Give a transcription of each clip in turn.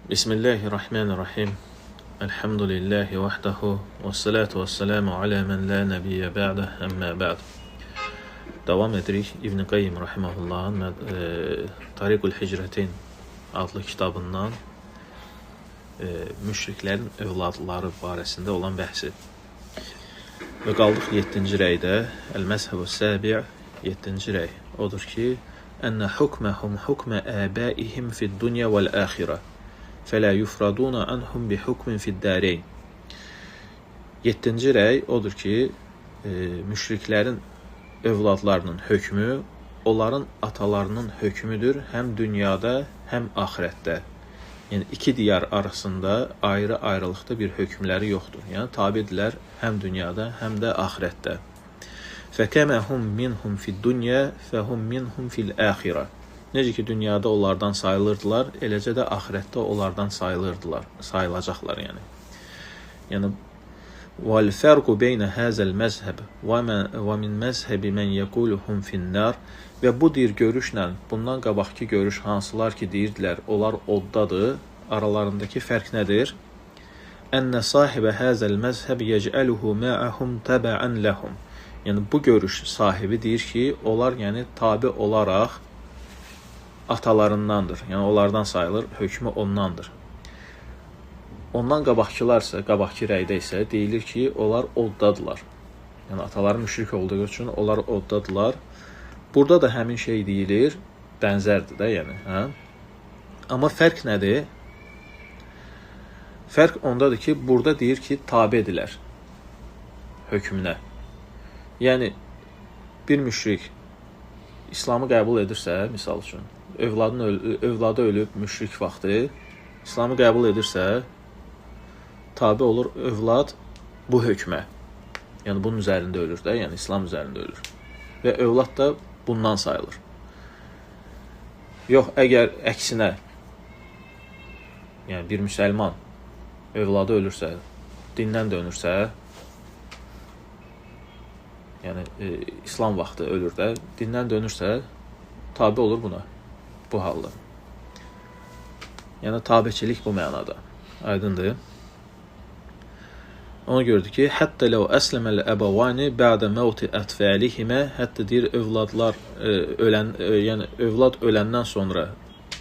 Bismillahirrahmanirrahim. Elhamdülillahi vahdehu və salatu və selamu alə men la nəbiyyə ba'də, əmmə ba'd. Davam edirik İbn Qayyim rahimehullahın Tariqul Hicrəteyn adlı kitabından müşriklərin övladları barəsində olan bəhsi. Və qaldıq 7-ci rəydə. Əl-Məzhəbu Səbi' 7-ci rəy. Odur ki, ənə hukməhum hukmə əbəihim fid-dunya vəl-əxirə. Fələ yufraduna anhum bi hukmin fid-dareyn. 7-ci rəy odur ki, müşriklərin övladlarının hökmü onların atalarının hökmüdür həm dünyada, həm axirətdə. Yəni iki diyar arasında ayrı-ayrılıqda bir hökmləri yoxdur. Yəni tabidirlər həm dünyada, həm də axirətdə. Fəkəmə hum minhum fid-dunya, fəhum minhum fil-axirə. Necə ki dünyada onlardan sayılırdılar, eləcə də axirətdə onlardan sayılırdılar, sayılacaqlar yəni. Yəni vel ferqu beyne hazel mezheb və min mezhebi men yekulu hum finnar və bu deyir görüşlə bundan qabaqki görüş hansılar ki deyirdilər, onlar oddadır, aralarındakı fərq nədir? Enne sahibə hazel mezheb yec'aluhu ma'ahum taba'an lehum. Yəni bu görüş sahibi deyir ki, onlar yəni tabi olaraq atalarındandır. Yəni onlardan sayılır, hökmü ondandır. Ondan qabaqçılarsa, qabaqki rəydə isə deyilir ki, onlar oddadılar. Yəni ataları müşrik olduğu üçün onlar oddadılar. Burada da həmin şey deyilir, bənzərdir də, yəni, hə? Amma fərq nədir? Fərq ondadır ki, burada deyir ki, tabedirlər hökmünə. Yəni bir müşrik İslamı qəbul edirsə, misal üçün, övladı ölüb müşrik vaxtı, İslamı qəbul edirsə, tabi olur övlad bu hökmə. Yəni bunun üzərində ölür də, yəni İslam üzərində ölür. Və övlad da bundan sayılır. Yox, əgər əksinə, yəni bir müsəlman övladı ölürsə, dindən dönürsə, yəni İslam vaxtı ölür də, dindən dönürsə, tabi olur buna, bu halda. Yəni tabeçilik bu mənada. Aydındır. Ona gördü ki, hətta ləv əsləməl əbəvani bə'də məvti ətfəlihimə, hətta deyir övladlar ölən, yəni övlad öləndən sonra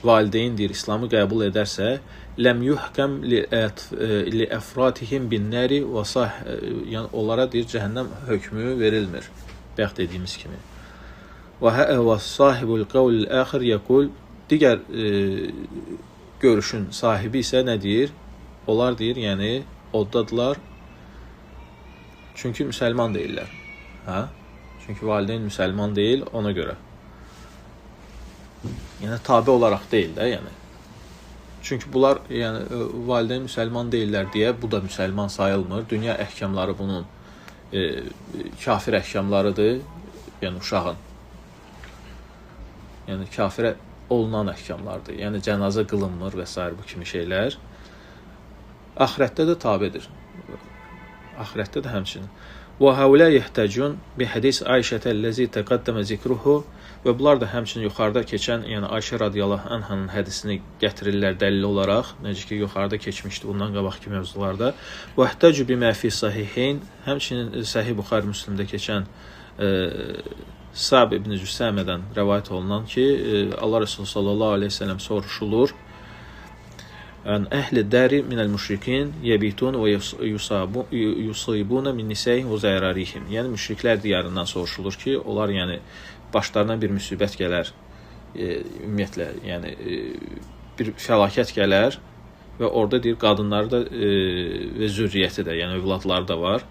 valideyn deyir İslamı qəbul edərsə, ləm yuhkəm li əfratihim bin-nari və sah, yəni onlara deyir cəhənnəm hökmü verilmir. Bayaq dediyimiz kimi. Və sahibul qavl axir yəqul, digər görüşün sahibi isə nə deyir? Onlar deyir, yəni oddadılar. Çünki müsəlman deyirlər. Hə? Çünki valideyn müsəlman deyil, ona görə. Yəni tabi olaraq deyil də, yəni. Çünki bunlar, yəni valideyn müsəlman deyirlər deyə bu da müsəlman sayılmır. Dünya əhkamları bunun kafir əhkamlarıdır, yəni uşağın. Yəni kafirə olunan əhkamlardır. Yəni cənazə qılınmır və s. bu kimi şeylər. Axirətdə də tabidir. Axirətdə də həmçinin. Və haula yehtəcun bi hədis Ayşə əlləzi təqəddəmə zikruhu, və bunlar da həmçinin yuxarıda keçən, yəni Ayşə radiyallahu anhanın hədisini gətirirlər dəlil olaraq, necə ki yuxarıda keçmişdi bundan qabaqki mövzularda. Və ihtəcu bimə fi sahihayn, həmçinin Səhih Buxari Müslimdə keçən Sa'b ibn Cüsəmədən rəvayət olunan ki, Allah Resulü sallallahu əleyhi və səlləm soruşulur. Ən əhli dəri minəl müşrikin yebitun və yusibuna min nisəyihim və zərarihim. Yəni müşriklər diyarından soruşulur ki, onlar yəni başlarına bir müsibət gələr, ümumiyyətlə, yəni bir fəlakət gələr və orada deyir qadınları da və zürriyyəti də, yəni övladları da var.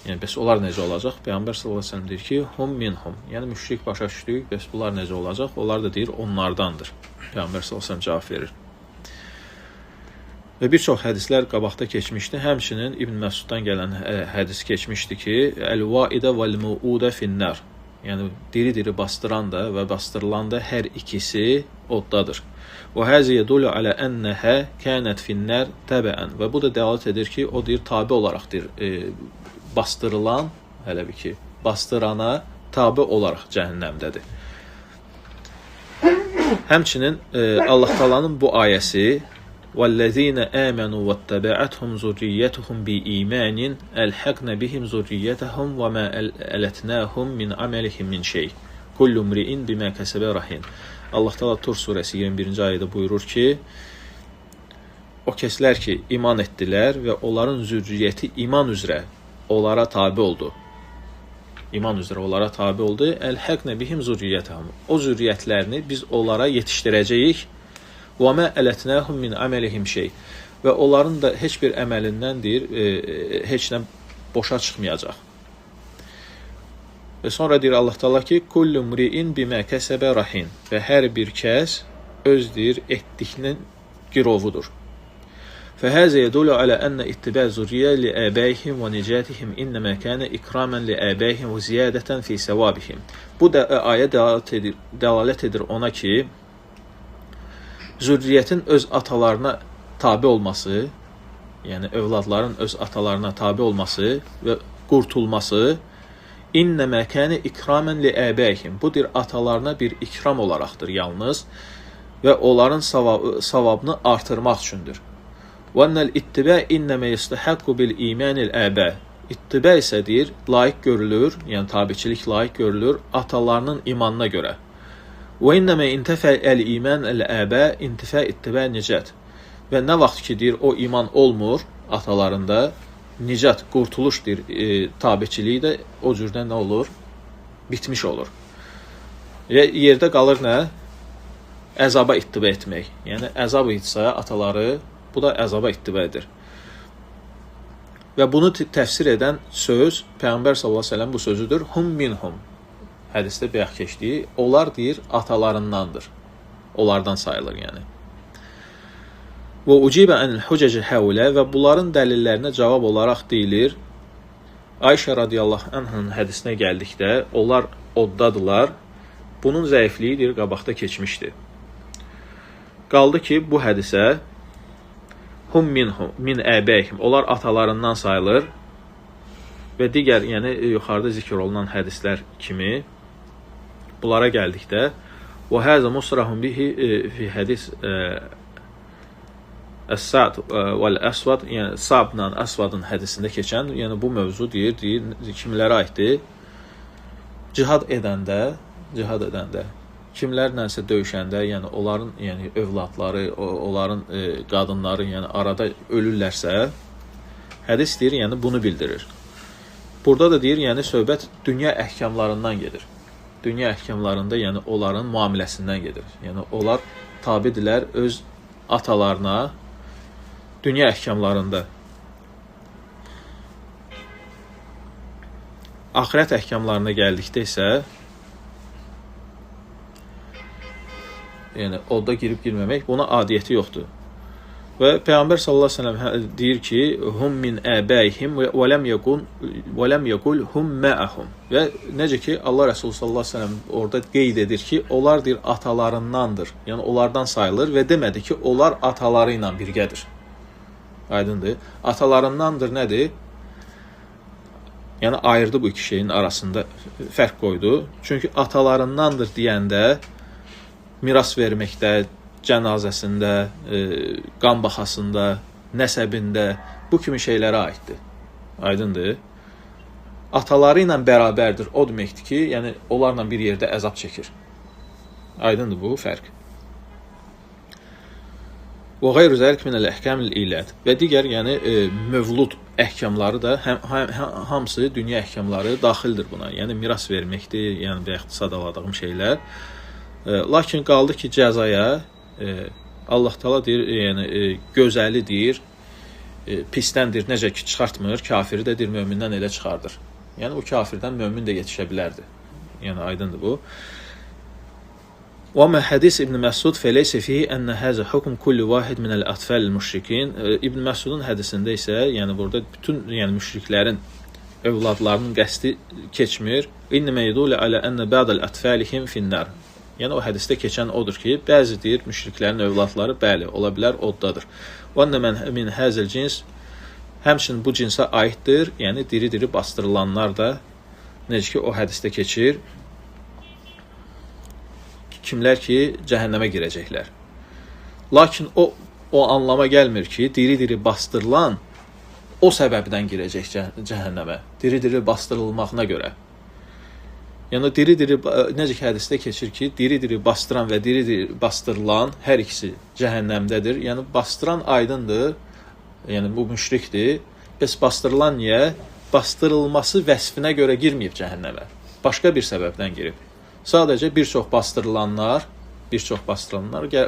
Yəni bəs onlar necə olacaq? Peyğəmbər sallallahu əleyhi və səlləm deyir ki, hum minhum. Yəni müşrik başa düşdük, bəs bunlar necə olacaq? Onlar da deyir onlardandır. Peyğəmbər sallallahu əleyhi və səlləm cavab verir. Və bir çox hədislər qabaqda keçmişdi. Həmçinin İbn Məsuddan gələn hədis keçmişdi ki, əl-vaidə vəl-mauudə finnar. Yəni diri-diri bastıran da və bastırılan da hər ikisi oddadır. Və həzi yedulu alə ennəhə kənət finnar təbəən. Və bu da dəlalət edir ki, o deyir tabi olaraq deyir bastırılan, hələ bir ki, bastırana tabi olaraq cəhənnəmdədir. Həmçinin Allah Taala'nın bu ayəsi وَالَّذ۪ينَ آمَنُوا وَاتَّبَعَتْهُمْ زُرِّيَّتُهُمْ بِإِيمَانٍ أَلْحَقْنَا بِهِمْ زُرِّيَّتَهُمْ وَمَا أَلَتْنَاهُمْ مِنْ عَمَلِهِمْ مِنْ شَيْءٍ كُلُّ امْرِئٍ بِمَا كَسَبَ رَهِينٌ. Allah Teala Tur surəsi 21-ci ayədə buyurur ki, o kəslər ki, iman etdilər və onların zürriyyəti iman üzrə onlara tabi oldu. İman üzrə onlara tabi oldu. Əlhəqnə bihim zürriyyətəhum. O zürriyyətlərini biz onlara yetişdirəcəyik. Və mə ələtnəhum min əməlihim şey. Və onların da heç bir əməlindən deyir, heç nə boşa çıxmayacaq. Və sonra deyir Allah Teala ki, kullu mri'in bimə kəsəbə rahin. Və hər bir kəs öz deyir etdiyinin girovudur. فهذا يدل على أن اتباع الذرية لآبائهم ونجاتهم إنما كان إكراما لآبائهم وزيادة في ثوابهم. Bu da ayə dəlalət edir ona ki, zürriyyətin öz atalarına tabi olması, yəni övladların öz atalarına tabi olması və qurtulması İnnəmə kənə ikramən li əbəyhim. Bu dir atalarına bir ikram olaraqdır yalnız və onların savabını artırmaq üçündür. Və ennel ittibə innəmə yestəhəqqu bil imanil əbə. İttibə isə deyir, layiq görülür, yəni tabiçilik layiq görülür atalarının imanına görə. Və innəmə intəfə əl-iman əl-əbə intifə ittibə nicat. Və nə vaxt ki deyir o iman olmur atalarında, nicat, qurtuluş deyir, tabiçiliyi də o cürdən nə olur? Bitmiş olur. Və yerdə qalır nə? Əzaba ittibə etmək. Yəni əzab etsə ataları, bu da əzaba ittibə edir. Və bunu təfsir edən söz Peyğəmbər sallallahu əleyhi və səlləm bu sözüdür. Hum minhum. Hədisdə bayaq keçdiyi, onlar deyir atalarındandır. Onlardan sayılır yəni. Və ucibə ənil hücəcə həulə və bunların dəlillərinə cavab olaraq deyilir. Ayşə radiyallahu anhın hədisinə gəldikdə onlar oddadılar. Bunun zəifliyi deyir qabaqda keçmişdi. Qaldı ki bu hədisə hum minhum min əbəyhim, onlar atalarından sayılır və digər, yəni yuxarıda zikr olunan hədislər kimi bunlara gəldikdə və həzə musrahun bihi fi hədis Əs-Sa'd vəl-Əsvad, yəni Sa'bla Əsvadın hədisində keçən, yəni bu mövzu deyir kimlərə aiddir? Cihad edəndə, kimlərlənsə döyüşəndə, yəni onların, yəni övladları, onların qadınları, yəni arada ölürlərsə, hədis deyir, yəni bunu bildirir. Burada da deyir, yəni söhbət dünya əhkamlarından gedir. Dünya əhkamlarında, yəni onların müamiləsindən gedir. Yəni onlar tabidirlər öz atalarına dünya əhkamlarında. Axirət əhkamlarına gəldikdə isə, yəni odda girib girməmək, buna adiyyəti yoxdur. Və Peyğəmbər sallallahu əleyhi və səlləm deyir ki, hum min əbəyhim və ləm yəqul hum məəhum. Və necə ki Allah Rəsulü sallallahu əleyhi və səlləm orada qeyd edir ki, onlar deyir atalarındandır. Yəni onlardan sayılır və demədi ki, onlar ataları ilə birgədir. Aydındır. Atalarındandır nədir? Yəni ayırdı bu iki şeyin arasında fərq qoydu. Çünki atalarındandır deyəndə miras verməkdə, cənazəsində, qan baxasında, nəsəbində bu kimi şeylərə aiddir. Aydındır. Ataları ilə bərabərdir. O deməkdir ki, yəni onlarla bir yerdə əzab çəkir. Aydındır bu fərq. Və qeyru zəlik minəl əhkamil ilət. Və digər, yəni mövlud əhkamları da hamısı dünya əhkamları daxildir buna. Yəni miras verməkdir, yəni bayaq sadaladığım şeylər. Lakin qaldı ki, cəzaya Allah Teala deyir, yəni gözəli deyir, pisdəndir, necə ki çıxartmır, kafiri də deyir, mömindən elə çıxardır. Yəni o kafirdən mömin də yetişə bilərdi. Yəni aydındır bu. Və mə hədis İbn Məsud fəleysə fihi ənə həzə hukm kulli vahid minəl atfəl müşrikin. İbn Məsudun hədisində isə, yəni burada bütün, yəni müşriklərin övladlarının qəsdi keçmir. İnnəmə yedulu alə ənə bə'dəl atfəlihim finnar. Yəni o hədisdə keçən odur ki, bəzi deyir müşriklərin övladları bəli, ola bilər oddadır. Və ennə min həzəl cins, həmçinin bu cinsə aiddir, yəni diri-diri bastırılanlar da necə ki o hədisdə keçir, kimlər ki cəhənnəmə girəcəklər. Lakin o o anlama gəlmir ki, diri-diri bastırılan o səbəbdən girəcək cəhənnəmə. Diri-diri bastırılmağına görə. Yəni diri-diri, necə ki hədisdə keçir ki, diri-diri bastıran və diri-diri bastırılan hər ikisi cəhənnəmdədir. Yəni bastıran aydındır. Yəni bu müşrikdir. Bəs bastırılan niyə? Bastırılması vəsfinə görə girməyib cəhənnəmə. Başqa bir səbəbdən girib. Sadəcə bir çox bastırılanlar,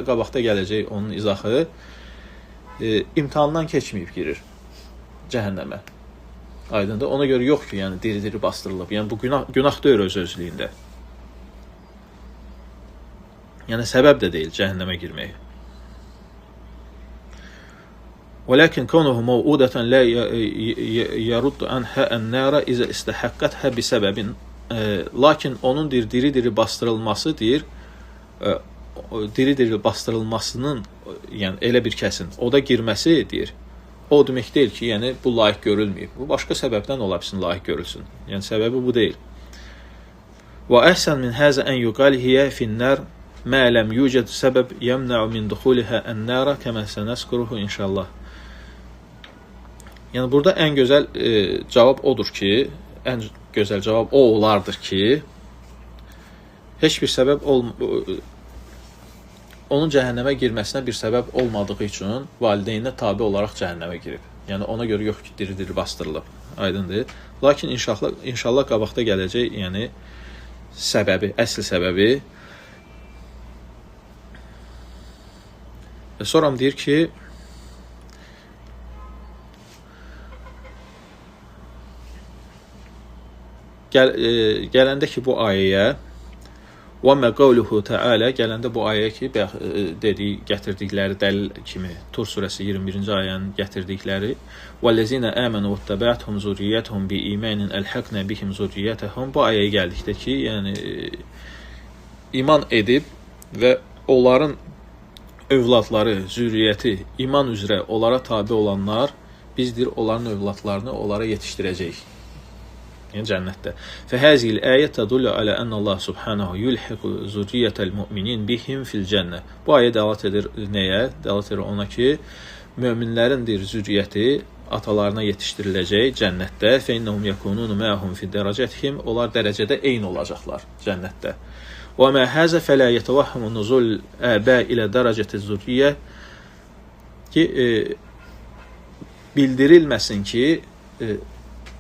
qabaqda gələcək onun izahı, imtahandan keçməyib girir cəhənnəmə. Aydındır. Ona görə yox ki, yəni diri-diri bastırılıb. Yəni bu günah deyil öz özlüyündə. Yəni səbəb də deyil cəhənnəmə girməyə. وَلَكِنْ كَوْنُهُ مَوْعُودَةً لَا يَرُدُّ عَنْهَا النَّارَ إِذَا اسْتَحَقَّتْهَا بِسَبَبٍ. Lakin onun diri-diri bastırılması deyir, diri-diri bastırılmasının, yəni elə bir kəsin o da girməsi deyir, o demək deyil ki, yəni bu layiq görülməyib. Bu başqa səbəbdən ola bilsin layiq görülsün. Yəni səbəbi bu deyil. Və əhsən min həzə ən yuqal hiyə finnər mə ləm yucəd səbəb yəmnəu min duxulihə ən-nara kəmə sənəzkuruhu inşallah. Yəni burada ən gözəl cavab odur ki, ən gözəl cavab o olardır ki, heç bir səbəb onun cəhənnəmə girməsinə bir səbəb olmadığı üçün valideyninə tabi olaraq cəhənnəmə girib. Yəni ona görə yox ki, diri-diri bastırılıb. Aydındır. Lakin inşallah qabaqda gələcək, yəni səbəbi, əsl səbəbi. Və sonra deyir ki, gələndə ki bu ayəyə və mə qavluhu təalə, gələndə bu ayəyə ki, dediyi, gətirdikləri dəlil kimi Tur surəsi 21-ci ayənin gətirdikləri vəllezina əmənu vəttəbə'thum zurriyyətəhum bi imanin əlhaqna bihim zurriyyətəhum, bu ayəyə gəldikdə ki, yəni iman edib və onların övladları, zürriyyəti iman üzrə onlara tabi olanlar, bizdir onların övladlarını onlara yetişdirəcəyik. Yəni cənnətdə. Fəhəzil ayə tədullu alə ənəllah subhanahu yulhiqu zurriyyətəl mu'minin bihim fil cənnə. Bu ayə dəlalət edir nəyə? Dəlalət edir ona ki, möminlərin deyir zürriyyəti atalarına yetişdiriləcək cənnətdə. Feinnəhum yakunun ma'hum fi dərəcətihim. Onlar dərəcədə eyni olacaqlar cənnətdə. Və mə həzə fələ yetəvəhhəmu nuzul əbə ilə dərəcəti zürriyyə ki, bildirilməsin ki,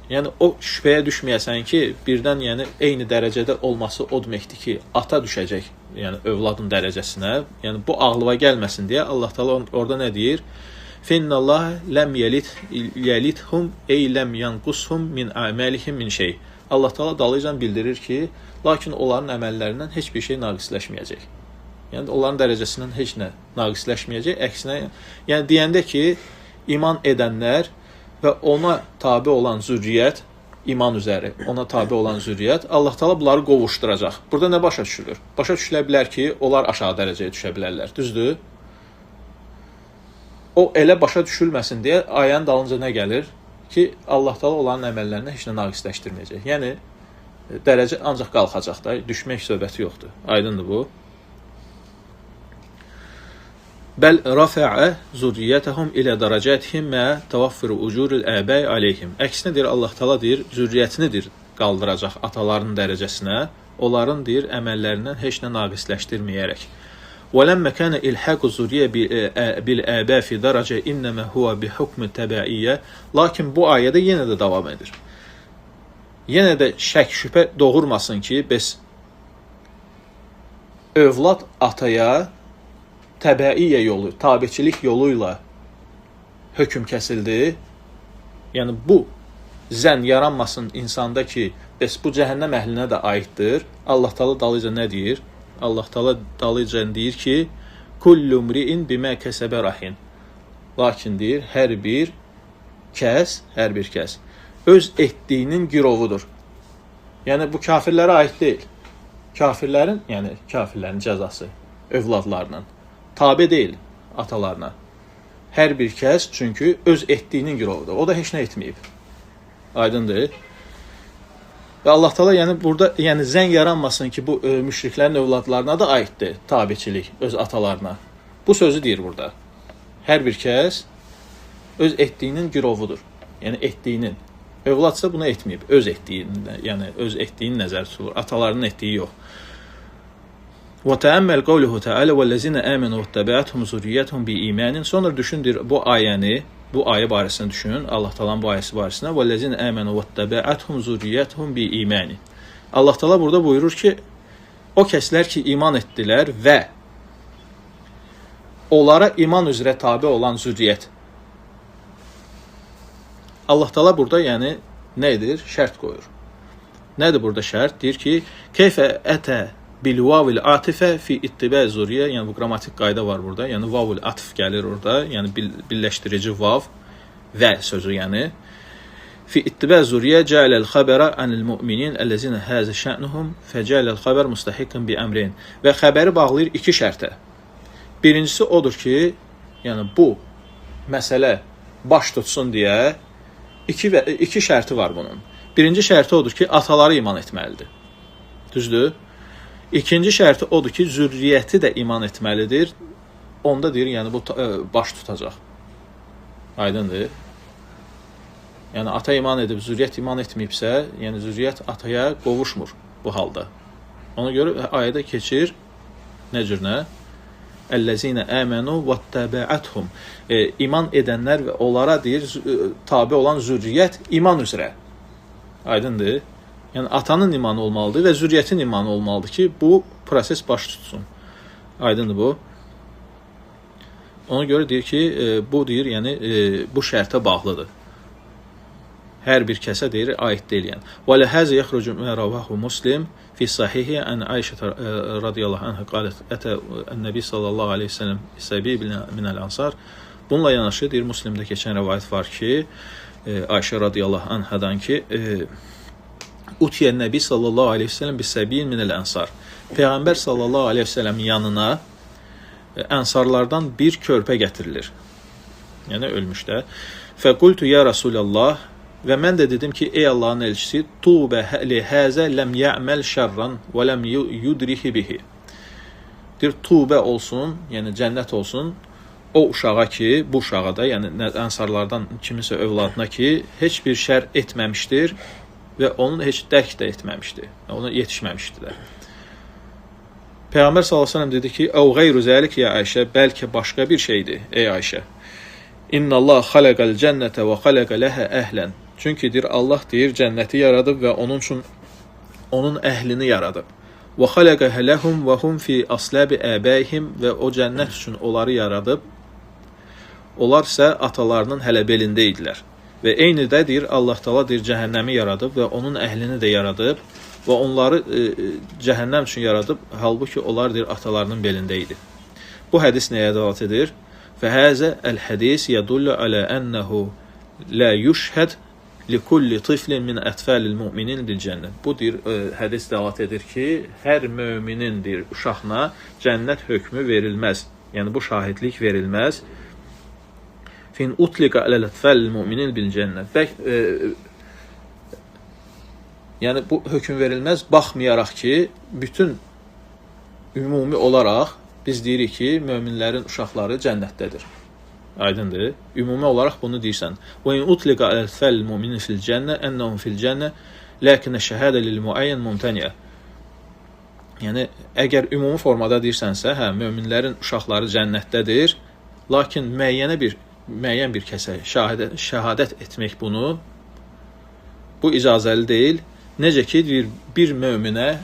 yəni o şübhəyə düşməyəsən ki, birdən yəni eyni dərəcədə olması o deməkdir ki, ata düşəcək, yəni övladın dərəcəsinə. Yəni bu ağlıva gəlməsin deyə Allah Taala orada nə deyir? Fennallah ləm yelithum ey ləm yanqushum min amalihim min şey. Allah Taala dalıcan bildirir ki, lakin onların əməllərindən heç bir şey naqisləşməyəcək. Yəni onların dərəcəsindən heç nə naqisləşməyəcək. Əksinə, yəni deyəndə ki, iman edənlər və ona tabi olan zürriyyət, iman üzəri, ona tabi olan zürriyyət, Allah Taala bunları qovuşduracaq. Burada nə başa düşülür? Başa düşülə bilər ki, onlar aşağı dərəcəyə düşə bilərlər. Düzdür? O elə başa düşülməsin deyə ayənin dalınca nə gəlir? Ki, Allah Taala onların əməllərini heç nə naqisləşdirməyəcək. Yəni, dərəcə ancaq qalxacaq da, düşmək söhbəti yoxdur. Aydındır bu. Bəl rafə'ə zürriyyətəhum ilə dərəcətihim mə təvaffuru ucurul əbəy aleyhim. Əksinə deyir, Allah Taala deyir, zürriyyətini deyir, qaldıracaq atalarının dərəcəsinə, onların deyir, əməllərindən heç nə naqisləşdirməyərək. وَلَمَّا كَانَ إِلْحَاقُ الذُّرِّيَّةِ بِالْآبَاءِ فِي دَرَجَةٍ إِنَّمَا هُوَ بِحُكْمِ التَّبَعِيَّةِ. Lakin bu ayədə yenə də davam edir. Yenə də şək şübhə doğurmasın ki, bəs övlad ataya təbəiyyə yolu, tabiçilik yolu ilə hökm kəsildi. Yəni bu zənn yaranmasın insanda ki, bəs bu cəhənnəm əhlinə də aiddir. Allah Taala dalıca nə deyir? Allah Taala dalıca deyir ki, kullu mri'in bimə kəsəbə rahin. Lakin deyir, hər bir kəs öz etdiyinin girovudur. Yəni bu kafirlərə aid deyil. Kafirlərin, yəni kafirlərin cəzası övladlarının tabe deyil atalarına. Hər bir kəs çünki öz etdiyinin girovudur. O da heç nə etməyib. Aydındır. Və Allah Taala yəni burada yəni zənn yaranmasın ki, bu müşriklərin övladlarına da aiddir tabiçilik öz atalarına. Bu sözü deyir burada. Hər bir kəs öz etdiyinin girovudur. Yəni etdiyinin. Övladsa bunu etməyib, öz etdiyinin, yəni öz etdiyinin nəzərdə tutulur. Atalarının etdiyi yox. Və təəmməl qawluhu təala vəllezina amanu vettebə'athum zurriyyatuhum biimanin. Sonra düşündür bu ayəni, bu ayə barəsində düşünün. Allah Taala'nın bu ayəsi barəsində vəllezina amanu vettebə'athum zurriyyatuhum biimanin. Allah Taala burada buyurur ki, o kəslər ki iman etdilər və onlara iman üzrə tabe olan zürriyyət. Allah Taala burada yəni nə edir? Şərt qoyur. Nədir burada şərt? Deyir ki, keyfə ətə bil vavil atifə fi ittibə zurriyə, yəni bu qrammatik qayda var burada. Yəni vavul atif gəlir orada, yəni birləşdirici vav və sözü yəni. Fi ittibə zurriyə cəaləl xəbərə anil müminin ellezine həzə şə'nuhum fəcəaləl xəbər müstəhiqqən bi əmrin. Və xəbəri bağlayır iki şərtə. Birincisi odur ki, yəni bu məsələ baş tutsun deyə iki şərti var bunun. Birinci şərti odur ki, ataları iman etməlidir. Düzdür? İkinci şərti odur ki, zürriyyəti də iman etməlidir. Onda deyir, yəni bu baş tutacaq. Aydındır? Yəni ata iman edib, zürriyyət iman etməyibsə, yəni zürriyyət ataya qovuşmur bu halda. Ona görə ayədə keçir nə cür nə? Əlləzinə əmənu vəttəbəəthum. İman edənlər və onlara deyir tabe olan zürriyyət iman üzrə. Aydındır? Yəni atanın imanı olmalıdır və zürriyyətin imanı olmalıdır ki, bu proses baş tutsun. Aydındır bu? Ona görə deyir ki, bu deyir, yəni bu şərtə bağlıdır. Hər bir kəsə deyir aid deyil yəni. Və ləhəzə yəxrucu mə ravahu Muslim fi sahihi an Ayşə radiyallahu anha qalat ətə ən-Nəbi sallallahu əleyhi və səlləm səbi minəl ansar. Bununla yanaşı deyir Muslimdə keçən rivayət var ki, Ayşə radiyallahu anhadan ki, Utiyə Nəbi sallallahu əleyhi və səlləm bi səbiyin minəl ansar. Peyğəmbər sallallahu əleyhi və səlləm yanına ənsarlardan bir körpə gətirilir. Yəni ölmüş də. Fəqultu ya Rasulallah. Və mən də dedim ki, ey Allahın elçisi, tubə li həzə ləm yə'məl şərran və ləm yudrihi bihi. Deyir, tubə olsun, yəni cənnət olsun o uşağa ki, bu uşağa da, yəni ənsarlardan kiminsə övladına ki, heç bir şər etməmişdir və onun heç dərk də etməmişdi, ona yetişməmişdi də. Peyğəmbər sallallahu əleyhi və səlləm dedi ki, əv qeyru zəlik ya Ayşə, bəlkə başqa bir şeydir, ey Ayşə. İnnallah xalaqal cənnətə və xalaqa ləhə əhlən. Çünki deyir, Allah deyir, cənnəti yaradıb və onun üçün onun əhlini yaradıb. Və xalaqaha ləhum və hum fi aslabi əbəyhim, və o cənnət üçün onları yaradıb. Onlar isə atalarının hələ belində idilər. Və eyni də deyir, Allah Taala deyir, cəhənnəmi yaradıb və onun əhlini də yaradıb və onları cəhənnəm üçün yaradıb, halbuki onlar deyir, atalarının belində idi. Bu hədis nəyə dəlalət edir? Fəhəzə əl-hədis yədullu alə ənəhu la yuşhəd likulli tiflin min ətfəlil müminin bil cənnət. Bu deyir, hədis dəlalət edir ki, hər müminin deyir, uşağına cənnət hökmü verilməz. Yəni bu şahidlik verilməz. Fin utliqa aləl ətfəlil müminin bil cənnət. Yəni bu hökm verilməz, baxmayaraq ki, bütün ümumi olaraq biz deyirik ki, möminlərin uşaqları cənnətdədir. Aydındır? Ümumi olaraq bunu deyirsən. Və in utliqa əl-fəl müminin fil cənnə ennəhum fil cənnə lakinə şəhadə lil muayyan mumtaniə. Yəni əgər ümumi formada deyirsənsə, hə, möminlərin uşaqları cənnətdədir, lakin müəyyən bir kəsə şəhadət etmək bunu bu icazəli deyil. Necə ki bir möminə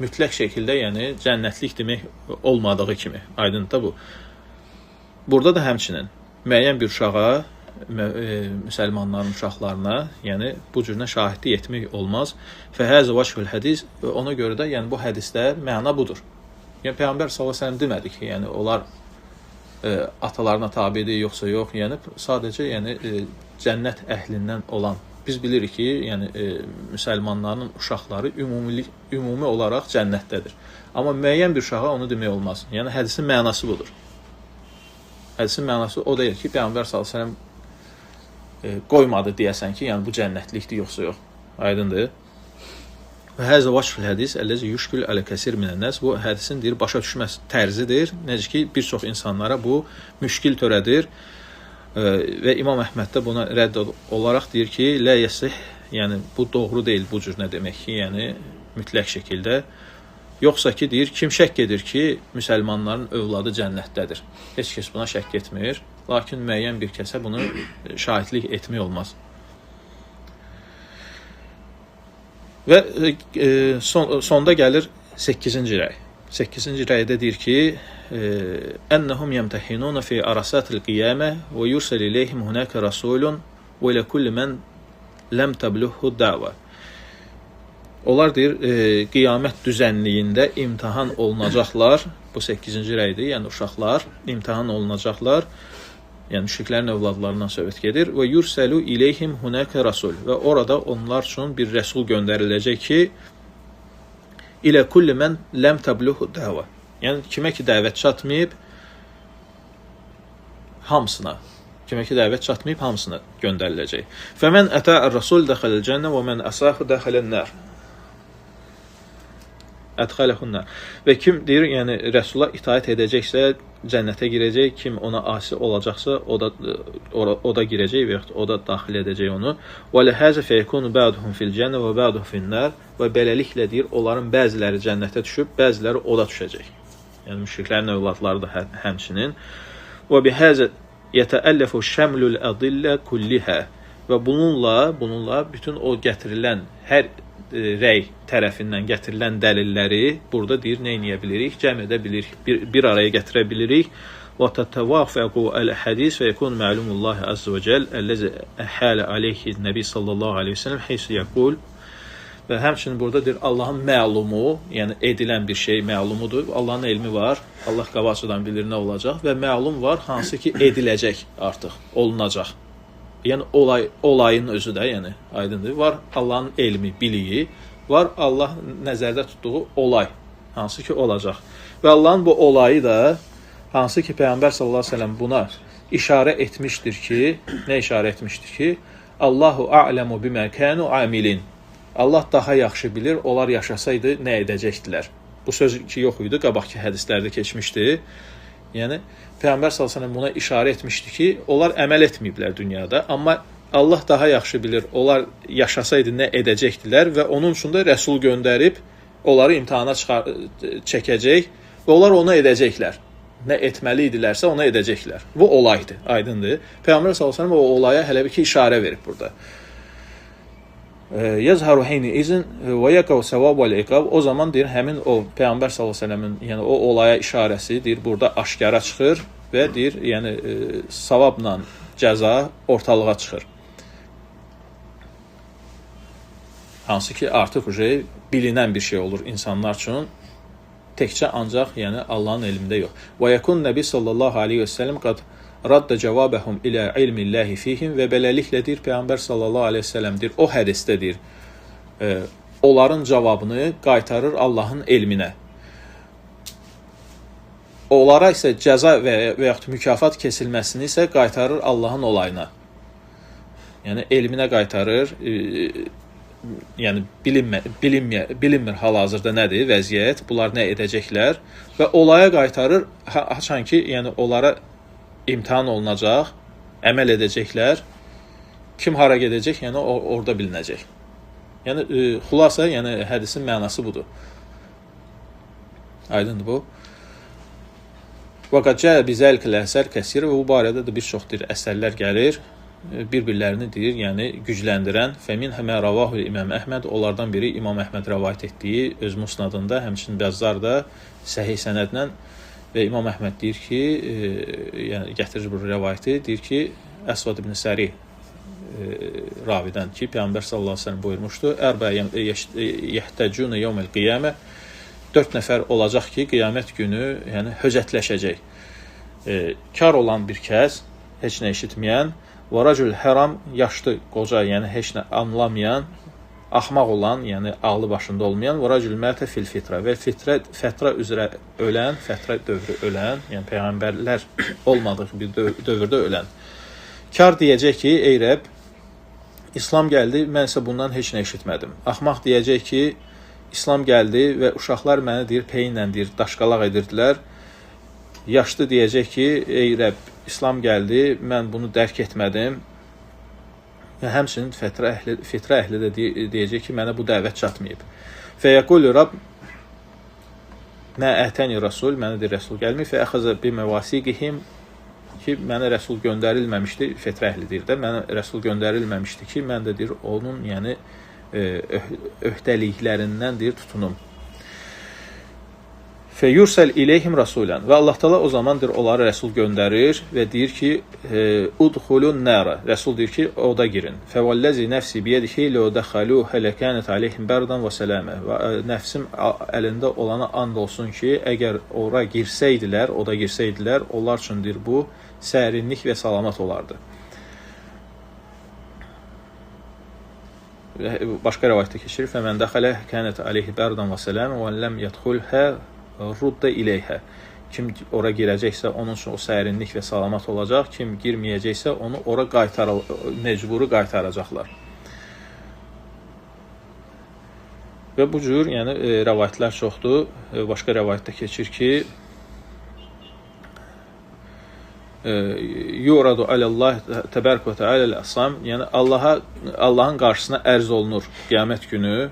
mütləq şəkildə, yəni cənnətlik demək olmadığı kimi. Aydındır da bu. Burada da həmçinin müəyyən bir uşağa, müsəlmanların uşaqlarına, yəni bu cürünə şahidlik etmək olmaz. Fəhəzə vəchul hədis, ona görə də yəni bu hədisdə məna budur. Yəni Peyğəmbər sallallahu əleyhi və səlləm demədi ki, yəni onlar atalarına tabedir yoxsa yox, yəni sadəcə yəni cənnət əhlindən olan. Biz bilirik ki, yəni müsəlmanların uşaqları ümumi olaraq cənnətdədir. Amma müəyyən bir uşağa onu demək olmaz. Yəni hədisin mənası budur. Hədisin mənası o deyil ki, Peyğəmbər sallallahu əleyhi və səlləm qoymadı deyəsən ki, yəni bu cənnətlikdir yoxsa yox. Aydındır? Və həzə vəşfül hədis əlləzi yüşkül alə kəsir minən-nəs. Bu hədisin deyir başa düşməz tərzidir. Necə ki bir çox insanlara bu müşkil törədir. Və İmam Əhməd də buna rədd olaraq deyir ki, lə yəsih, yəni bu doğru deyil bu cür nə demək ki, yəni mütləq şəkildə. Yoxsa ki deyir, kim şəkk edir ki, müsəlmanların övladı cənnətdədir. Heç kəs buna şəkk etmir. Lakin müəyyən bir kəsə bunu şahidlik etmək olmaz. Və sonda gəlir 8-ci rəy. 8-ci rəydə deyir ki, ennehum yemtehinun fi arasatil qiyamə və yursal ileyhim hunaka rasulun və ilə kulli men lem teblughu da'va. Onlar deyir, qiyamət düzənliyində imtahan olunacaqlar. Bu 8-ci rəydir, yəni uşaqlar imtahan olunacaqlar. Yəni müşriklərin övladlarından söhbət gedir. Və yursəlu ileyhim hunaka rasul. Və orada onlar üçün bir rəsul göndəriləcək ki, ilə kulli men lem teblughu da'va. Yəni kimə ki dəvət çatmayıb hamısına. Kimə ki dəvət çatmayıb hamısına göndəriləcək. Fəmən əta'ər rasul dəxələl cənnə və men əsahu dəxələn nar. Ədxələhunnar. Və kim deyir, yəni Rəsula itaət edəcəksə cənnətə girəcək, kim ona asi olacaqsa o da girəcək və yaxud o da daxil edəcək onu. Və ləhəzə feyekunu bə'duhum fil cənnə və bə'duhum finnar. Və beləliklə deyir, onların bəziləri cənnətə düşüb, bəziləri oda düşəcək. Yəni müşriklərin övladları da həmçinin. Və bihəzə yətəəlləfu şəmlül ədillə kullihə. Və bununla bütün o gətirilən hər rəy tərəfindən gətirilən dəlilləri burada deyir, nə edə bilirik? Cəm edə bilirik, bir araya gətirə bilirik. Və tətəvafəqu əl-hədis və yekun ma'lumullahi azza və cəl əlləzi əhələ aleyhi nəbi sallallahu aleyhi və səlləm heysi yəqul. Və həmçinin burada deyir, Allahın məlumu, yəni edilən bir şey məlumudur. Allahın elmi var, Allah qabaqcadan bilir nə olacaq və məlum var hansı ki ediləcək artıq, olunacaq. Yəni olayın özü də, yəni aydındır. Var Allahın elmi, biliyi, var Allah nəzərdə tutduğu olay, hansı ki olacaq. Və Allahın bu olayı da, hansı ki Peyğəmbər sallallahu əleyhi və səlləm buna işarə etmişdir ki, nə işarə etmişdir ki, Allahu a'lemu bimə kanu amilin. Allah daha yaxşı bilir, onlar yaşasaydı nə edəcəkdilər. Bu söz ki yox idi, qabaqki hədislərdə keçmişdi. Yəni Peyğəmbər sallallahu əleyhi və səlləm buna işarə etmişdi ki, onlar əməl etməyiblər dünyada, amma Allah daha yaxşı bilir, onlar yaşasaydı nə edəcəkdilər və onun üçün də rəsul göndərib onları imtahana çəkəcək və onlar onu edəcəklər. Nə etməli idilərsə onu edəcəklər. Bu olaydır, aydındır. Peyğəmbər sallallahu əleyhi və səlləm o olaya hələ bir ki işarə verib burada. Yazharu heyni izin və yaqav savab vəl iqab. O zaman deyir həmin o Peyğəmbər sallallahu əleyhi və səlləmin, yəni o olaya işarəsi deyir burada aşkara çıxır və deyir, yəni savabla cəza ortalığa çıxır. Hansı ki artıq bilinən bir şey olur insanlar üçün. Təkcə ancaq yəni Allahın elmində yox. Və yekun Nəbi sallallahu əleyhi və səlləm qad radda cavabəhum ilə ilmillahi fihim. Və beləliklə deyir Peyğəmbər sallallahu əleyhi və səlləm deyir o hədisdə deyir onların cavabını qaytarır Allahın elminə. Onlara isə cəza və yaxud mükafat kesilməsini isə qaytarır Allahın olayına. Yəni elminə qaytarır. Yəni bilinmir hal-hazırda nədir vəziyyət, bunlar nə edəcəklər və olaya qaytarır haçan ki, yəni onlara imtahan olunacaq, əməl edəcəklər, kim hara gedəcək, yəni orada bilinəcək. Yəni xülasə, yəni hədisin mənası budur. Aydındır bu. Və qad cəə bizəlikəl əsər kəsir və bu barədə də bir çox deyir əsərlər gəlir. Bir-birlərini deyir, yəni gücləndirən. Fəmin həmə ravahu İmam Əhməd, onlardan biri İmam Əhməd rəvayət etdiyi öz musnadında, həmçinin Bəzzar da səhih sənədlə və İmam Əhməd deyir ki, yəni gətirir bu rəvayəti, deyir ki, Əsvad ibn Səri ravidən ki, Peyğəmbər sallallahu əleyhi və səlləm buyurmuşdu: "Ərbə yehtəcuna yevməl qiyamə." 4 nəfər olacaq ki, qiyamət günü, yəni höcətləşəcək. Kar olan bir kəs, heç nə eşitməyən, və racül həram, yaşlı, qoca, yəni heç nə anlamayan, axmaq olan, yəni ağlı başında olmayan, və racül mətə fil fitra və fətra üzrə ölən, fətra dövrü ölən, yəni peyğəmbərlər olmadığı bir dövrdə ölən. Kar deyəcək ki, ey Rəbb, İslam gəldi, mən isə bundan heç nə eşitmədim. Axmaq deyəcək ki, İslam gəldi və uşaqlar məni deyir, peyinlə deyir, daşqalaq edirdilər. Yaşlı deyəcək ki, ey Rəbb, İslam gəldi, mən bunu dərk etmədim. Və həmçinin fitrə əhli də deyəcək ki, mənə bu dəvət çatmayıb. Fəyəqulü Rəbb, mə ətəni Rəsul, mənə deyir, Rəsul gəlmir. Fəəxəzə bi məvasiqihim, ki, mənə Rəsul göndərilməmişdi, fitrə əhli deyir də, mənə Rəsul göndərilməmişdi ki, mən də deyir, onun, yəni, öhdəliklərindən deyir, tutunum. Feyursəl ileyhim rasulən. Və Allah Teala o zaman deyir, onlara rəsul göndərir və deyir ki, udxulun nara. Rəsul deyir ki, oda girin. Fəvəlləzi nəfsi biyedihi ləv dəxaluhə ləkənət aleyhim bərdan və sələmə. Və nəfsim əlində olana and olsun ki, əgər ora girsəydilər, oda girsəydilər, onlar üçün deyir, bu sərinlik və salamat olardı. Başqa rəvayətdə keçirir. Fəmən dəxələ kənət aleyhi bərdan və sələmə və ləm yədxulhə rudda ileyhə. Kim ora girəcəksə, onun üçün o sərinlik və salamat olacaq. Kim girməyəcəksə, onu ora mecburi qaytaracaqlar. Və bu cür, yəni, rəvayətlər çoxdur. Başqa rəvayətdə keçir ki, yuradu alallah təbərək və tealəl əsam, yəni Allahın qarşısına ərz olunur qiyamət günü.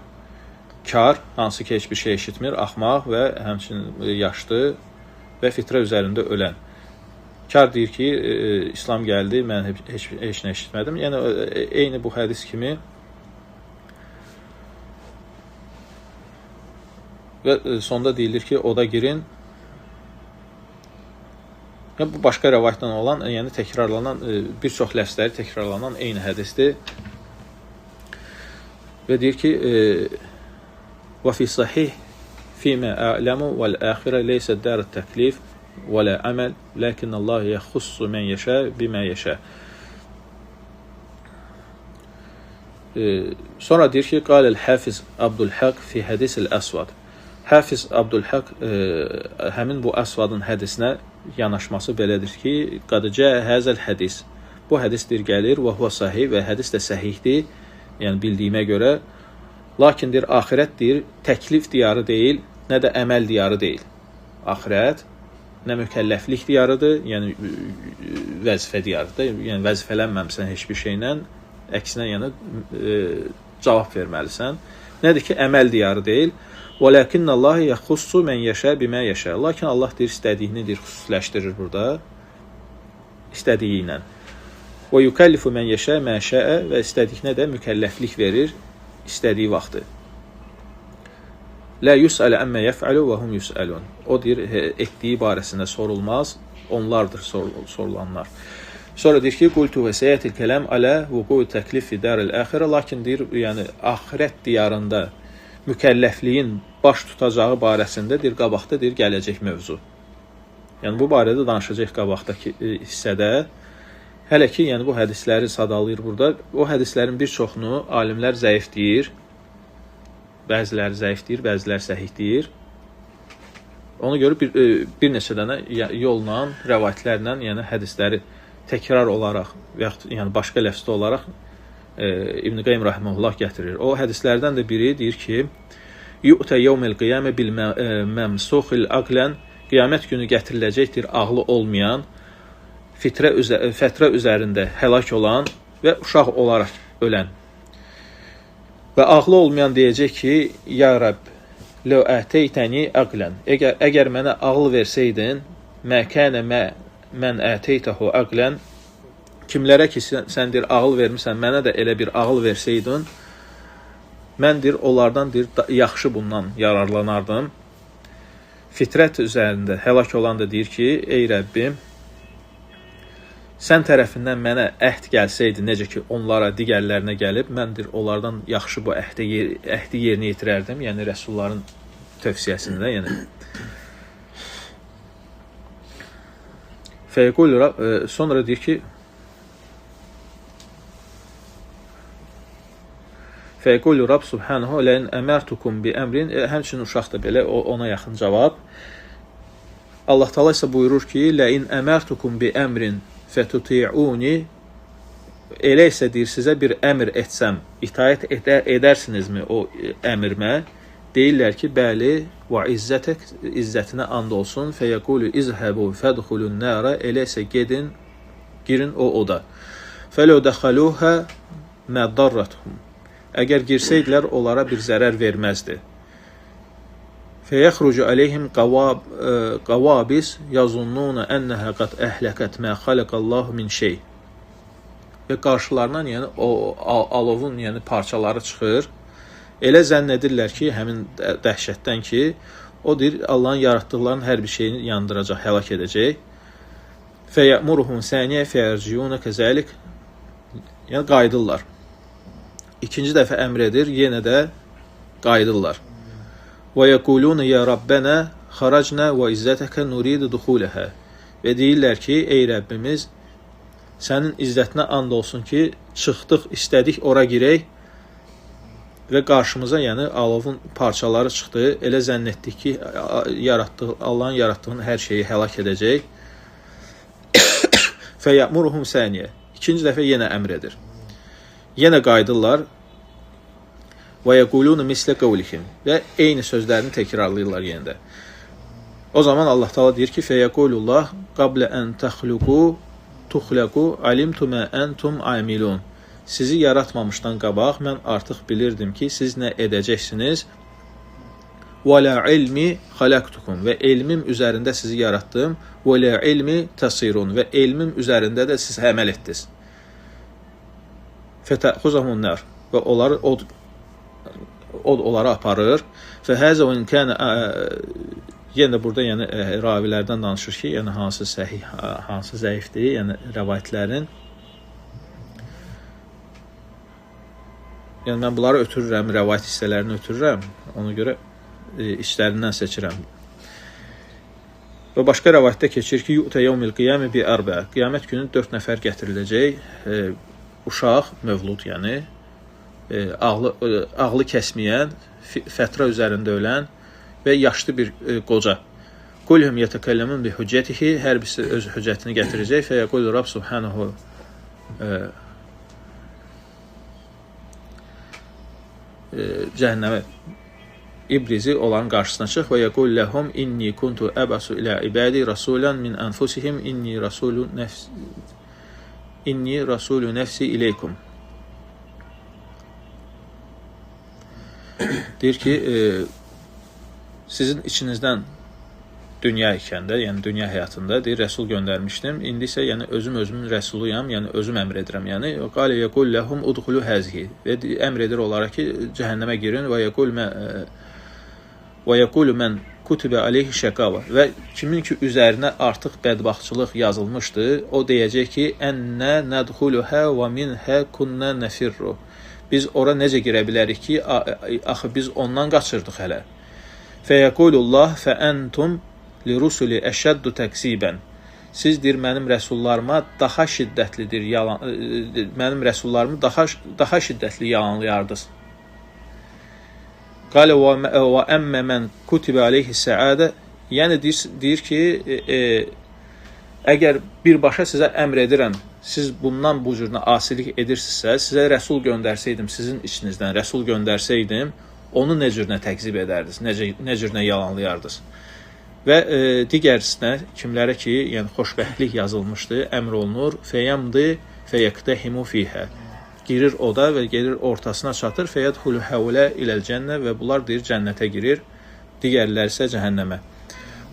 Kar, hansı ki heç bir şey eşitmir, axmaq və həmçinin yaşlı və fitrə üzərində ölən. Kar deyir ki, İslam gəldi, mən heç nə eşitmədim. Yəni, eyni bu hədis kimi. Və sonda deyilir ki, oda girin. Yəni, bu başqa rəvayətlə olan, yəni təkrarlanan, bir çox ləfsləri təkrarlanan eyni hədisdir. Və deyir ki, və fi sahih fīmə a'ləmu vəl-əxirə leysə dar təklif və la əməl, lakin Allah yəxussu mən yəşə bimə yəşə. Sonra deyir ki, qaləl Hafiz Abdülhaq fi hədisil Əsvad. Hafiz Abdülhaq həmin bu Əsvadın hədisinə yanaşması belədir ki, qad cəə həzəl hədis. Bu hədis deyir, gəlir və huvə sahih və hədis də səhihdir, yəni bildiyimə görə. Lakin deyir, axirət deyir, təklif diyarı deyil, nə də əməl diyarı deyil. Axirət nə mükəlləflik diyarıdır, yəni vəzifə diyarıdır, yəni vəzifələnməmsən heç bir şeylə, əksinə yəni cavab verməlisən. Nədir ki, əməl diyarı deyil. وَلَكِنَّ اللّٰهِ يَخُصُّ مَنْ يَشَى بِمَا يَشَى. Lakin Allah deyir, istədiyini deyir, xüsusiləşdirir burada, istədiyi ilə. وَيُكَلِّفُ مَنْ يَشَى مَا شَاءَ. Və istədiyinə də mükəlləflik verir, istədiyi vaxtı. Lə yus'ələ əmmə yəf'əlu və hum yus'əlun. O deyir, etdiyi barəsində sorulmaz, onlardır sorulanlar. Sonra deyir ki, qultu və seyətil kələm alə vuqu təklif fi daril əxirə. Lakin deyir, yəni axirət diyarında mükəlləfliyin baş tutacağı barəsində deyir, qabaqda deyir, gələcək mövzu. Yəni bu barədə danışacaq qabaqdakı hissədə. Hələ ki, yəni bu hədisləri sadalayır burada. O hədislərin bir çoxunu alimlər zəif deyir. Bəziləri zəif deyir, bəziləri səhih deyir. Ona görə bir neçə dənə yolla, rəvayətlərlə, yəni hədisləri təkrar olaraq və yaxud yəni başqa ləfzdə olaraq İbn-i Qayyim rahimehullah gətirir. O hədislərdən də biri deyir ki, Yu'tə yevmel qiyamə bil məmsuxil aqlən, qiyamət günü gətiriləcəkdir ağlı olmayan, fətrə üzərində həlak olan və uşaq olaraq ölən. Və ağlı olmayan deyəcək ki, ya Rəbb, ləv əteytəni əqlən. Əgər mənə ağıl versəydin, mə kənə mən əteytəhu əqlən, kimlərə ki, sən deyir, ağıl vermirsən, mənə də elə bir ağıl versəydin, mən deyir, onlardan deyir, yaxşı bundan yararlanardım. Fitrət üzərində həlak olan da deyir ki, ey Rəbbim, sən tərəfindən mənə əhd gəlsəydi, necə ki, onlara, digərlərinə gəlib, mən deyir, onlardan yaxşı bu əhdi yerinə yetirərdim, yəni rəsulların tövsiyəsində, yəni. Fəyqul, sonra deyir ki, Fəyqul Rab subhanahu ləin əmərtukum bi əmrin, həmçinin uşaq da belə ona yaxın cavab. Allah Teala isə buyurur ki, ləin əmərtukum bi əmrin fətuti'uni, elə isə deyir, sizə bir əmr etsəm, itaət edərsinizmi o əmrimə? Deyirlər ki, bəli, və izzətək, izzətinə and olsun. Fəyəqulu izhəbu fədxulun nərə, elə isə gedin, girin o oda. Fələv dəxəluhə mədarrəthum. Əgər girsəydilər, onlara bir zərər verməzdi. Fəyəxrucu əleyhim qavabis yazunnuna ennəhə qad əhləkət mə xaləqəllahu min şey. Və qarşılarından, yəni o alovun, yəni parçaları çıxır. Elə zənn edirlər ki, həmin dəhşətdən ki, o deyir, Allahın yaratdıqlarının hər bir şeyini yandıracaq, həlak edəcək. Fəyəmuruhum səniyə fəyərciyunə kəzəlik. Yəni qayıdırlar. İkinci dəfə əmr edir, yenə də qayıdırlar. Və yəquluna ya Rabbənə xaracna və izzətəkə nuridu duxuləhə. Və deyirlər ki, ey Rəbbimiz, sənin izzətinə and olsun ki, çıxdıq, istədik ora girək və qarşımıza, yəni alovun parçaları çıxdı. Elə zənn etdik ki, Allahın yaratdığının hər şeyi həlak edəcək. Fəyəmuruhum səniyə. İkinci dəfə yenə əmr edir. Yenə qayıdırlar. Və yəquluna mislə qavlihim. Və eyni sözlərini təkrarlayırlar yenə də. O zaman Allah Taala deyir ki, fəyəqulullah qablə ən təxluqu tuxlaqu alimtu mə entum amilun. Sizi yaratmamışdan qabaq mən artıq bilirdim ki, siz nə edəcəksiniz. Və la ilmi xalaqtukum, və elmim üzərində sizi yaratdım. Və la ilmi tasirun, və elmim üzərində də siz əməl etdiniz. Fətəxuzahumun nar, və onları od onları aparır. Fəhəzə və in kana, yenə də burada yəni ravilərdən danışır ki, yəni hansı səhih, hansı zəifdir, yəni rəvayətlərin. Yəni mən bunları ötürürəm, rəvayət hissələrini ötürürəm. Ona görə içlərindən seçirəm. Və başqa rəvayətdə keçir ki, yu'tə yevmil qiyamə bi ərbə. Qiyamət günü 4 nəfər gətiriləcək. Uşaq, mövlud, yəni ağlı kəsməyən, fətra üzərində ölən və yaşlı bir qoca. Kulhum yetəkəlləmun bi hüccətihi, hər birisi öz hüccətini gətirəcək. Fəyəqulu Rabb subhanahu cəhənnəmə İbrizi onların qarşısına çıx və yəqul ləhum inni kuntu əbəsu ilə ibadi rasulan min anfusihim inni rasulu nəfsi ileykum. Deyir ki, sizin içinizdən dünya ikəndə, yəni dünya həyatında, deyir, rəsul göndərmişdim. İndi isə yəni özüm özümün rəsuluyam, yəni özüm əmr edirəm. Yəni qalə yəqul ləhum udxulu həzihi, və əmr edir onlara ki, cəhənnəmə girin və yəqulu mən kutibə aleyhi şəqava, və kimin ki üzərinə artıq bədbəxtçılıq yazılmışdı, o deyəcək ki, ənnə nədxuluhə və minhə kunnə nəfirru. Biz ora necə girə bilərik ki, axı biz ondan qaçırdıq hələ. Fəyəqulullah fəəntum li rusuli əşəddu təksibən. Siz deyir, mənim rəsullarıma daha şiddətlidir yalan, mənim rəsullarımı daha şiddətli yalanlayardınız. Qalə və əmmə mən kutibə aleyhi səadə, yəni deyir ki, əgər birbaşa sizə əmr edirəm, siz bundan bu cürünə asilik edirsinizsə, sizə rəsul göndərsəydim, sizin içinizdən rəsul göndərsəydim, onu nə cürünə təqzib edərdiniz, nə cürünə yalanlayardınız. Və digərsinə, kimlərə ki, yəni xoşbəxtlik yazılmışdı, əmr olunur, fəyəmdi fəyəqtəhimu fihə. Girir oda və gelir ortasına çatır, fəyədxulu həulə iləl cənnə, və bunlar deyir cənnətə girir, digərləri isə cəhənnəmə.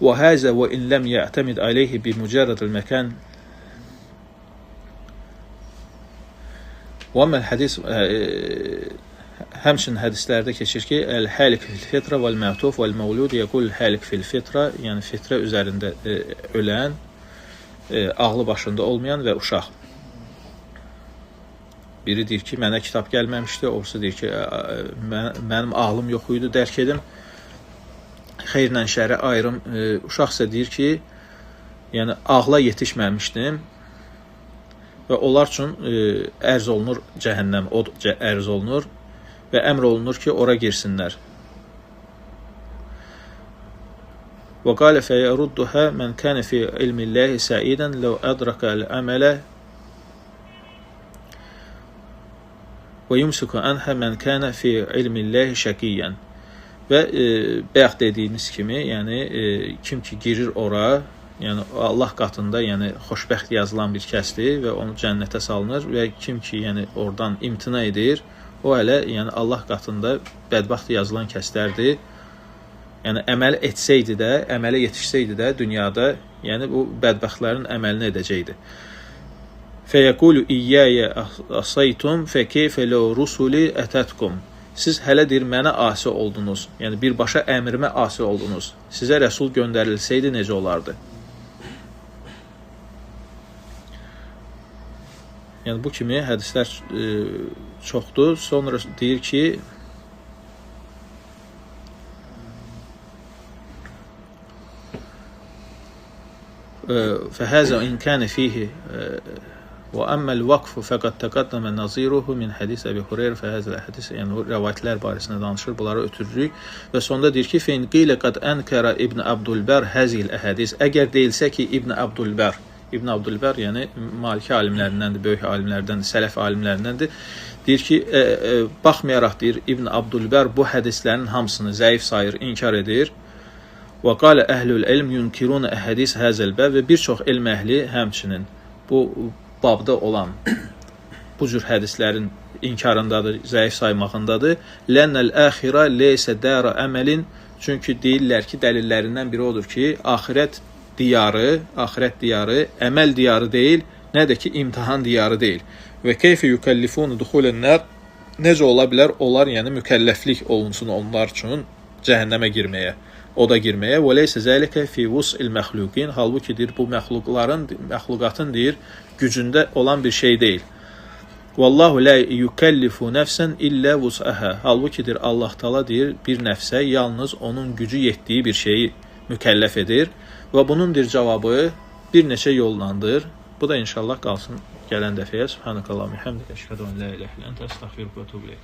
Və həzə və in ləm yə'təmid aleyhi bi mücərrədil məkan. Və əməl hədis, həmçinin hədislərdə keçir ki, əl-həlik fil fitra vəl-mə'tuf vəl-məvlud yəqul həlik fil fitra, yəni fitrə üzərində ölən, ağlı başında olmayan və uşaq. Biri deyir ki, mənə kitab gəlməmişdi, orası deyir ki, mənim ağlım yox idi, dərk edim. Xeyirlə şəri ayırım. Uşaq isə deyir ki, yəni ağla yetişməmişdim və onlar üçün ərz olunur cəhənnəm, od ərz olunur və əmr olunur ki, ora girsinlər. Və qalə fəyərudduhə mən kənə fi ilmilləhi səidən ləv ədraka əl-əmələ və yumsiku anhə mən kənə fi ilmilləhi şəqiyyən. Və bayaq dediyimiz kimi, yəni kim ki girir ora, yəni Allah qatında, yəni xoşbəxt yazılan bir kəsdir və onu cənnətə salınır və kim ki, yəni oradan imtina edir, o hələ yəni Allah qatında bədbəxt yazılan kəslərdir. Yəni əməl etsəydi də, əmələ yetişsəydi də dünyada, yəni bu bədbəxtlərin əməlini edəcəkdi. Fəyəqulu iyyəyə asaytum fəkeyfə ləv rusuli ətətkum. Siz hələ deyir mənə asi oldunuz. Yəni birbaşa əmrimə asi oldunuz. Sizə rəsul göndərilsəydi necə olardı? Yəni bu kimi hədislər çoxdur. Sonra deyir ki, fəhəzə in kənə fihi və əmməl vaqfu fəqad təqaddəmə naziruhu min hədis Əbi Hureyr fəhəzəl hədis, yəni rəvayətlər barəsində danışır, bunları ötürürük və sonda deyir ki, fein qilə qad ənkərə İbn Abdülbər həzil əhədis. Əgər deyilsə ki, İbn Abdülbər, yəni Maliki alimlərindəndir, böyük alimlərdəndir, sələf alimlərindəndir. Deyir ki, baxmayaraq deyir İbn Abdülbər bu hədislərin hamısını zəif sayır, inkar edir. Və qalə əhlül elm yunkirun əhədis həzəl bəb və bir çox elm əhli həmçinin bu babda olan bu cür hədislərin inkarındadır, zəif saymağındadır. Lənnəl əxirə leysə dərə əməlin, çünki deyirlər ki, dəlillərindən biri odur ki, axirət diyarı əməl diyarı deyil, nə də ki imtahan diyarı deyil. Və keyfə yükəllifun duxulən-nar, necə ola bilər onlar, yəni mükəlləflik olunsun onlar üçün cəhənnəmə girməyə, oda girməyə. Və leysə zəlikə fi vus'il məxluqin, halbuki deyir bu məxluqların, məxluqatın deyir gücündə olan bir şey deyil. Vallahu la yukellifu nəfsən illə vus'aha. Halbuki deyir Allah Taala deyir bir nəfsə yalnız onun gücü yetdiyi bir şeyi mükəlləf edir. Və bunun bir cavabı bir neçə yollandır. Bu da inşallah qalsın gələn dəfəyə. Subhanakallahumma hamdika, əşhədu en la ilahe illə ente, əstəğfiruke və etûbü ileyk.